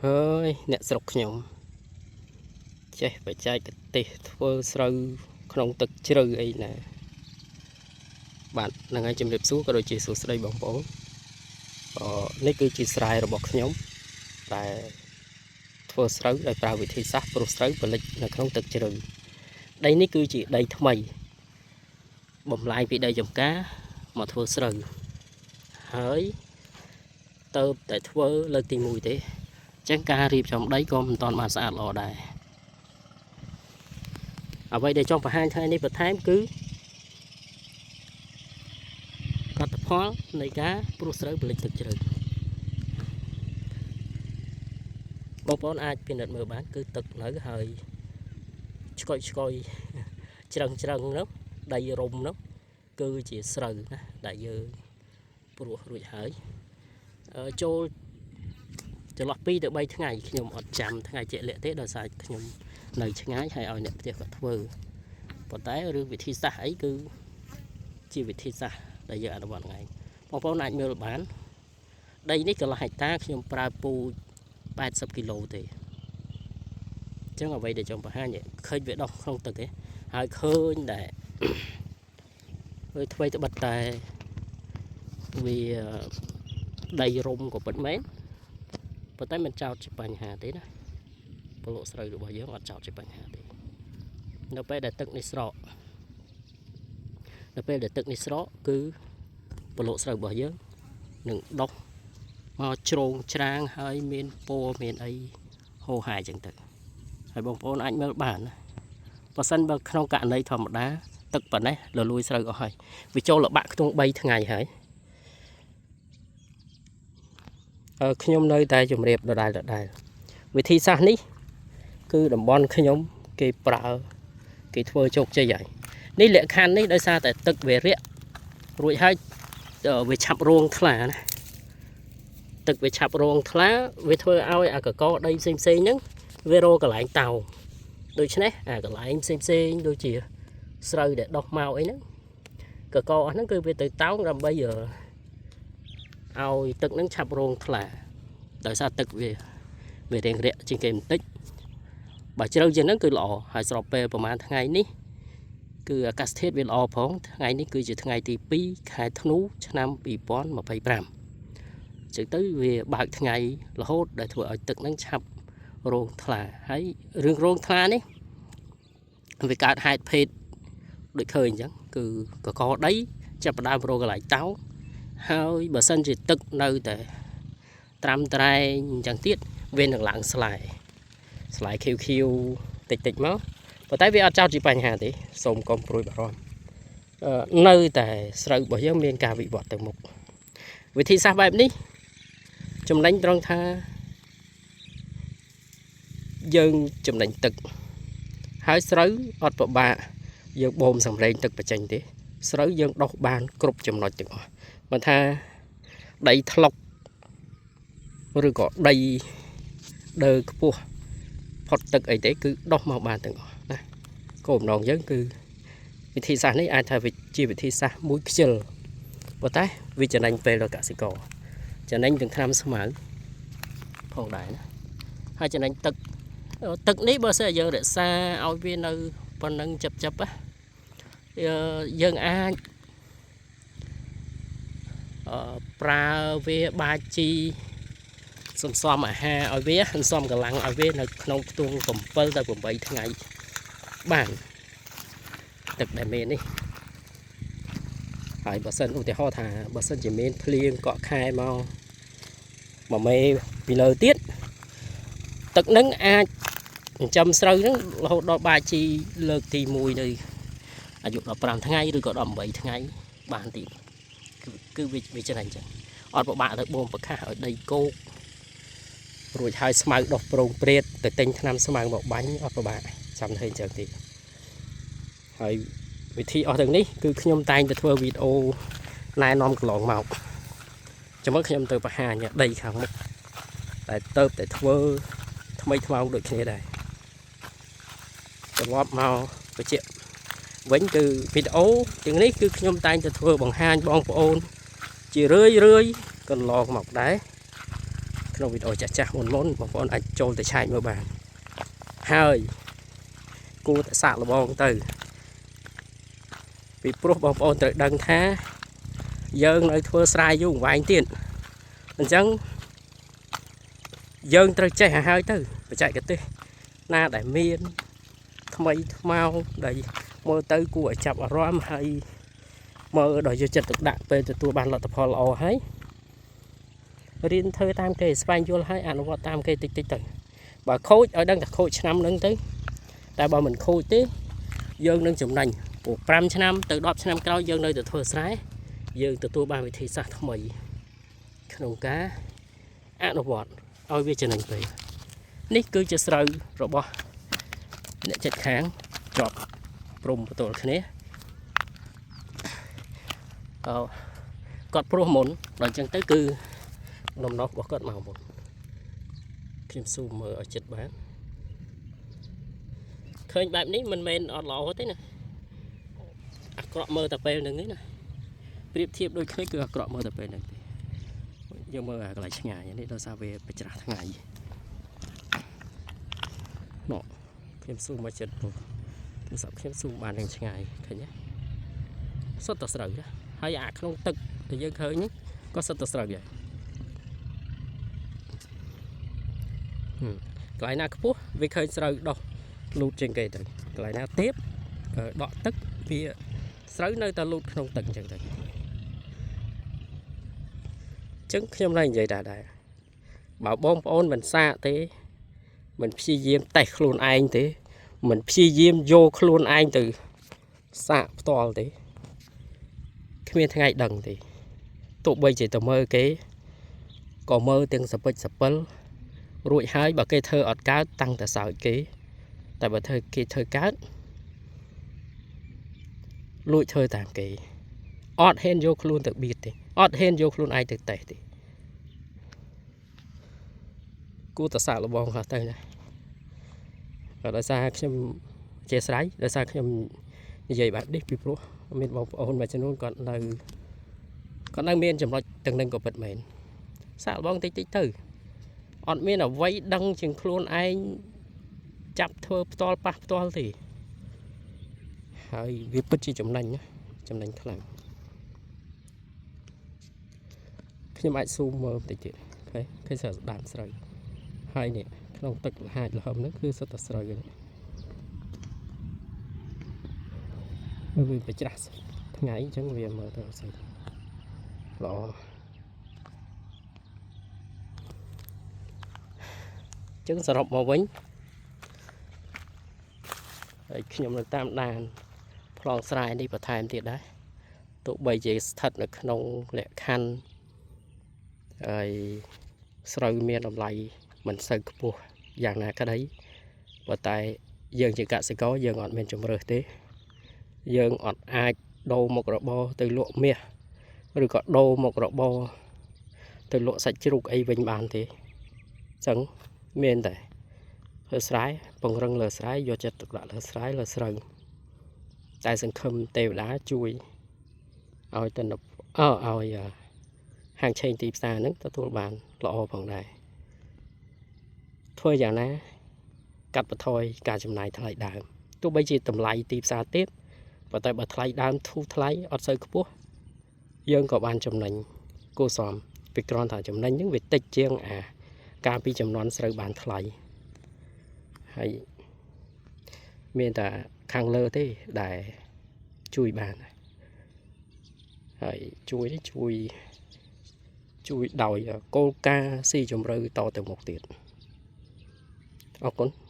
ហើយអ្នកស្រុកខ្ញុំចេះបច្ចេកទេសធ្វើស្រូវក្នុងទឹកជ្រៅអីណាបាទហ្នឹងហើយជំរាបសួរក៏ដូចជាសួស្តីបងប្អូនអឺនេះគឺជាស្រែរបស់ខ្ញុំដែលធ្វើស្រូវដោយប្រើវិធីសាស្ត្រព្រោះស្រូវផលិតនៅក្នុងទឹកជ្រៅដីនេះគឺជាដីថ្មីបំលែងពីដីចំការមកធ្វើស្រូវហើយទៅតែធ្វើលើកទី1ទេអញ្ចឹងការរៀបចំដីក៏មិនទាន់បានស្អាតល្អដែរអ្វីដែលចង់បង្ហាញថ្ងៃនេះបន្ថែមគឺលទ្ធផលនៃការព្រោះស្រូវផលិតទឹកជ្រៅបងប្អូនអាចពិនិត្យមើលបានគឺទឹកនៅហើយឆ្កុយឆ្កុយច្រឹងច្រឹងនោះដីរុំនោះគឺជាស្រូវណាដែលយើងព្រោះរួចហើយចូលចន្លោះ2ទៅ3ថ្ងៃខ្ញុំអត់ចាំថ្ងៃជាក់លាក់ទេដោយសារខ្ញុំនៅឆ្ងាយហើយឲ្យអ្នកផ្ទះគាត់ធ្វើប៉ុន្តែរឿងវិធីសាស្ត្រអីគឺជាវិធីសាស្ត្រដែលយើងអនុវត្តថ្ងៃបងប្អូនអាចមើលបានដីនេះកន្លះហិកតាខ្ញុំប្រើពូជ80គីឡូទេអញ្ចឹងអ្វីដែលចង់បង្ហាញឃើញវាដោះក្នុងទឹកទេហើយឃើញដែលហើយថ្មីត្បិតតែវាដីរុំក៏ពិតមែនប៉ុន្តែមិនចោតជាបញ្ហាទេណាប្លុកស្រូវរបស់យើងអត់ចោតជាបញ្ហាទេនៅពេលដែលទឹកនេះស្រកនៅពេលដែលទឹកនេះស្រកគឺប្លុកស្រូវរបស់យើងនឹងដុះមកជ្រងច្រាងហើយមានពណ៌មានអីហូរហែអញ្ចឹងទៅហើយបងប្អូនអាចមើលបានណាបើសិនបើក្នុងករណីធម្មតាទឹកប៉ុណ្ណេះលលួយស្រូវអស់ហើយវាចូលលបាក់ក្នុង3ថ្ងៃហើយខ្ញុំនៅតែជម្រាបដដែលដដែលវិធីសាស្ត្រនេះគឺតំបន់ខ្ញុំគេប្រើគេធ្វើជោគជ័យហើយនេះលក្ខខណ្ឌនេះដោយសារតែទឹកវារាក់រួចហើយវាឆាប់រងថ្លាណាទឹកវាឆាប់រងថ្លាវាធ្វើឲ្យអាកកដីផ្សេងផ្សេងហ្នឹងវារកកន្លែងតោដូច្នេះអាកន្លែងផ្សេងផ្សេងដូចជាស្រូវដែលដុះមកអីហ្នឹងកកអស់ហ្នឹងគឺវាទៅតោងដើម្បីឲ្យទឹកហ្នឹងឆាប់រងថ្លាដោយសារទឹកវារៀងរាក់ជាងគេបន្តិចបើជ្រៅជាងហ្នឹងគឺល្អហើយស្របពេលប្រហែលថ្ងៃនេះគឺអាកាសធាតុវាល្អផងថ្ងៃនេះគឺជាថ្ងៃទី2ខែធ្នូឆ្នាំ2025ចឹងទៅវាបើកថ្ងៃរហូតដែលធ្វើឲ្យទឹកហ្នឹងឆាប់រងថ្លាហើយរឿងរងថ្លានេះវាកើតហេតុភេទដូចឃើញអញ្ចឹងគឺកកដីចាប់ផ្ដើមរកកន្លែងតោហើយបើសិនជាទឹកនៅតែត្រាំត្រែងអញ្ចឹងទៀតវានឹងឡើងស្លែស្លែខៀវខៀវតិចតិចមកប៉ុន្តែវាអត់ចោតជាបញ្ហាទេសូមកុំព្រួយបារម្ភនៅតែស្រូវរបស់យើងមានការវិវត្តទៅមុខវិធីសាស្ត្របែបនេះចំណេញត្រង់ថាយើងចំណេញទឹកហើយស្រូវអត់ពិបាកយើងបូមសម្រែងទឹកបញ្ចេញទេស្រូវយើងដោះបានគ្រប់ចំណុចទាំងអស់មិនថាដីថ្លុកឬក៏ដីដើខ្ពស់ផុតទឹកអីទេគឺដោះមកបានទាំងអស់ណាគោលបំណងយើងគឺវិធីសាស្ត្រនេះអាចថាវាជាវិធីសាស្ត្រមួយខ្ជិលប៉ុន្តែវាចំណេញពេលដល់កសិករចំណេញទាំងថ្នាំស្មៅផងដែរណាហើយចំណេញទឹកទឹកនេះបើសិនយើងរក្សាឲ្យវានៅប៉ុណ្ណឹងចាប់ចាប់ណាយើងអាចប្រើវាបាជីសន្សំអាហារឲ្យវាសន្សំកម្លាំងឲ្យវានៅក្នុងខ្ទង់7ទៅ8ថ្ងៃបានទឹកដែលមាននេះហើយបើសិនឧទាហរណ៍ថាបើសិនជាមានភ្លៀងកក់ខែមកមួយមេពីលើទៀតទឹកនឹងអាចចិញ្ចឹមស្រូវហ្នឹងរហូតដល់បាជីលើកទី1នៅអាយុ15ថ្ងៃឬក៏18ថ្ងៃបានទៀតគឺវាច្រើនអញ្ចឹងអត់ពិបាកទៅបូមប្រកាសឲ្យដីគោករួចហើយស្មៅដោះប្រងព្រាតទៅទិញថ្នាំស្មៅមកបាញ់អត់ពិបាកចាំធ្វើអញ្ចឹងទេហើយវិធីអស់ទាំងនេះគឺខ្ញុំតែងតែធ្វើវីដេអូណែនាំកន្លងមកចាំមើលខ្ញុំទៅបង្ហាញដីខាងមុខតែទៅតែធ្វើថ្មីថ្មោងដូចគ្នាដែរត្រឡប់មកបញ្ជាក់វិញគឺវីដេអូទាំងនេះគឺខ្ញុំតែងតែធ្វើបង្ហាញបងប្អូនជារឿយរឿយកន្លងមកដែរ ក្នុងវីដេអូចាស់ចាស់មុនមុនបងប្អូនអាចចូលទៅឆែកមើលបានហើយគួរតែសាកល្បងទៅពីព្រោះបងប្អូនត្រូវដឹងថាយើងនៅធ្វើស្រែយូរអង្វែងទៀតអញ្ចឹងយើងត្រូវចេះឲ្យហើយទៅបច្ចេកទេសណាដែលមានថ្មីថ្មោងដែលមើលទៅគួរឲ្យចាប់អារម្មណ៍ហើយមើលដល់យកចិត្តទុកដាក់ពេលទទួលបានលទ្ធផលល្អហើយរៀនធ្វើតាមគេស្វែងយល់ហើយអនុវត្តតាមគេតិចតិចទៅបើខូចឲ្យដឹងតែខូចឆ្នាំហ្នឹងទៅតែបើមិនខូចទេយើងនឹងចំណេញព្រោះ5ឆ្នាំទៅ10ឆ្នាំក្រោយយើងនៅតែធ្វើស្រែយើងទទួលបានវិធីសាស្ត្រថ្មីក្នុងការអនុវត្តឲ្យវាចំណេញពេកនេះគឺជាស្រូវរបស់អ្នកចិត្តខាងជាប់ព្រំបន្ទល់គ្នាអឺគាត់ព្រោះមុនដល់អញ្ចឹងទៅគឺដំណោះរបស់គាត់មកមុនខ្ញុំស៊ូមមើលឲ្យចិត្តបានឃើញបែបនេះមិនមែនអត់ល្អទេណាអាក្រក់មើលតែពេលហ្នឹងឯណាប្រៀបធៀបដូចគ្នាគឺអាក្រក់មើលតែពេលហ្នឹងទេយើងមើលអាកន្លែងឆ្ងាយនេះដោយសារវាបច្រាស់ថ្ងៃណោខ្ញុំស៊ូមមកចិត្តព្រោះទូរស័ព្ទខ្ញុំស៊ូមបានយ៉ាងឆ្ងាយឃើញទេសុទ្ធតែស្រូវណាហើយអាក្នុងទឹកដែលយើងឃើញនេះក៏សុទ្ធតែស្រូវដែរកន្លែងណាខ្ពស់វាឃើញស្រូវដោះលូតជាងគេទៅកន្លែងណាទាបដក់ទឹកវាស្រូវនៅតែលូតក្នុងទឹកអញ្ចឹងទៅអញ្ចឹងខ្ញុំនៅនិយាយដែរដែរបើបងប្អូនមិនសាកទេមិនព្យាយាមតេស្តខ្លួនឯងទេមិនព្យាយាមយកខ្លួនឯងទៅសាកផ្ទាល់ទេគ្មានថ្ងៃដឹងទេទោះបីជាទៅមើលគេក៏មើលទាំងសពិចសពិលរួចហើយបើគេធ្វើអត់កើតតាំងតែសើចគេតែបើធ្វើគេធ្វើកើតលួចធ្វើតាមគេអត់ហ៊ានយកខ្លួនទៅបៀតទេអត់ហ៊ានយកខ្លួនឯងទៅតេស្តទេគួរតែសាកល្បងខ្លះទៅណាក៏ដោយសារខ្ញុំអធិស្ឋានដោយសារខ្ញុំនិយាយបែបនេះពីព្រោះមានបងប្អូនមួយចំនួនគាត់នៅមានចំណុចទាំងនឹងក៏ពិតមែនសាកល្បងតិចតិចទៅអត់មានអ្វីដឹងជាងខ្លួនឯងចាប់ធ្វើផ្ទាល់ប៉ះផ្ទាល់ទេហើយវាពិតជាចំណេញណាចំណេញខ្លាំងខ្ញុំអាចស៊ូមមើលបន្តិចទៀតឃើញឃើញស្រាប់ដើមស្រូវហើយនេះក្នុងទឹកលហាចលហឹមហ្នឹងគឺសុទ្ធតែស្រូវនេះវាបច្រាស់ថ្ងៃអញ្ចឹងវាមើលទៅអត់សូវល្អអញ្ចឹងសរុបមកវិញហើយខ្ញុំនឹងតាមដានប្លង់ស្រែនេះបន្ថែមទៀតដែរទោះបីជាស្ថិតនៅក្នុងលក្ខខណ្ឌហើយស្រូវមានតម្លៃមិនសូវខ្ពស់យ៉ាងណាក្តីប៉ុន្តែយើងជាកសិករយើងអត់មានជំរើសទេយើងអត់អាចដូរមុខរបរទៅលក់មាសឬក៏ដូរមុខរបរទៅលក់សាច់ជ្រូកអីវិញបានទេអញ្ចឹងមានតែធ្វើស្រែពង្រឹងលើស្រែយកចិត្តទុកដាក់លើស្រែលើស្រូវតែសង្ឃឹមទេវតាជួយឲ្យទិន្នអើឲ្យហាងឆេងទីផ្សារហ្នឹងទទួលបានល្អផងដែរធ្វើយ៉ាងណាកាត់បន្ថយការចំណាយថ្លៃដើមទោះបីជាតម្លៃទីផ្សារទាបប៉ុន្តែបើថ្លៃដើមធូរថ្លៃអត់សូវខ្ពស់យើងក៏បានចំណេញគួរសមពីគ្រាន់តែចំណេញហ្នឹងវាតិចជាងអាការពីចំនួនស្រូវបានថ្លៃហើយមានតែខាងលើទេដែលជួយបានហើយជួយនេះជួយជួយដោយគោលការណ៍ស៊ីជម្រៅតទៅមុខទៀតអរគុណ។